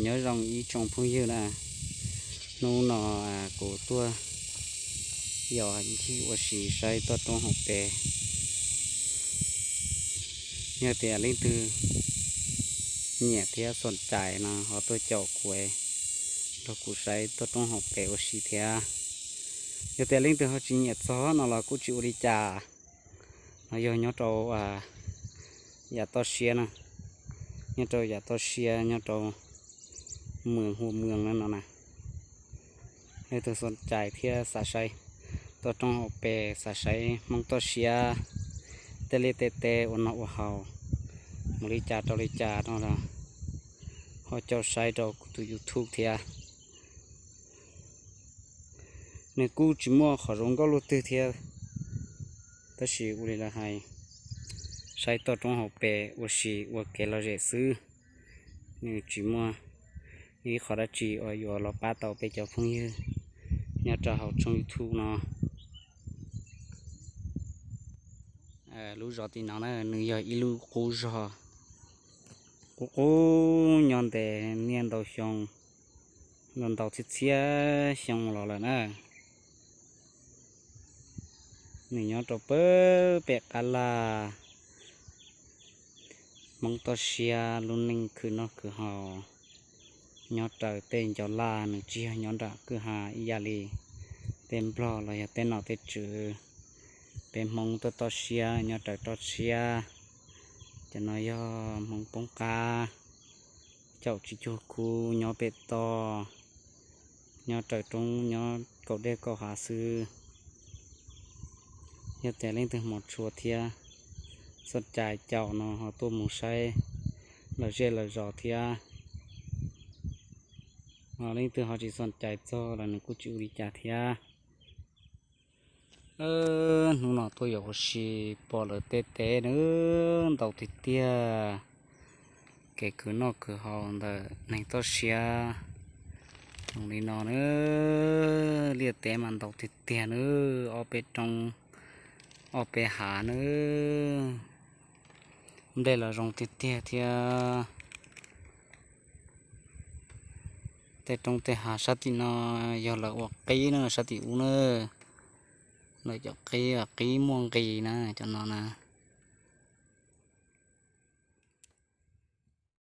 Nyob zoo ib tsoom phooj ywg na, hnub no kuv tuaj yos ncig ua si saib toj roob hauv pes. Yog tias leej twg nyiam thiab xom cais no ho tuaj caum kuv, nrog kuv saib toj roob hauv pes ua si thiab. Yog tias leej twg ho tsis nyiam txog no los kuj tsis ua li cas. No yog nyob rau yam toj siab na, nyob rau yam toj siab nyob rau Mws Hua Mws no na. Leej twg xom cais thiab xav saib toj roob hauv pes, xav saib Hmoob toj siab, tej liaj tej teb ua noj ua haus mus li cas rau li cas no los ho caum saib rau kuv tus YouTube thiab. Nws kuj tsis muaj qhov zoo nkauj luaj twg thiab, tab sis ua li lawv hais, saib toj roob hauv pes ua si ua kev lom zem xwb. Nws tsis muaj ib qho dab tsi uas yuav los pab tau peb cov phooj ywg nyob rau hauv tshooj YouTube no. Lub zos tim no na, nws yog ib lub qub zog qub qub nyob ntev niaj ntau xyoo, ntau ntau txhiab txhiab xyoo los lawm na. Nws nyob rau pem qab laj. Hmoob toj siab lub neej khwv noj khwv haus nyob raws tej ncov laj, nws tsis yog nyob nram kwj ha ib yam li tej Nplog los yog tej nom tej tswv. Peb Hmoob tuaj toj siab nyob raws toj siab. Cov no yog Hmoob poob qab, caum tsis cuag khub nyob pem toj, nyob raws roob nyob kaum dej kaum hav xwb. Yog tias leej twg hmov tshua thiab xom cais caum no ho tuaj mus saib lawv zej lawv zos thiab. Leej twg ho tsis xom cais txog los nws kuj tsis ua li cas thiab. Hnub no tuaj yos ua si pom lawv tej teb na, ntau tiag tiag. Kev khwv noj khwv haus ntawm neeg toj siab zoo li no na. Liaj teb mas ntau tiag tiag na, ob peb roob ob peb hav na. Nplej los zoo tiag tiag thiab. Tej roob tej hav sab tim no yog lawv ua qib na, sab tim ub na. Lawv cov qib, qib muaj nqis na cov no na.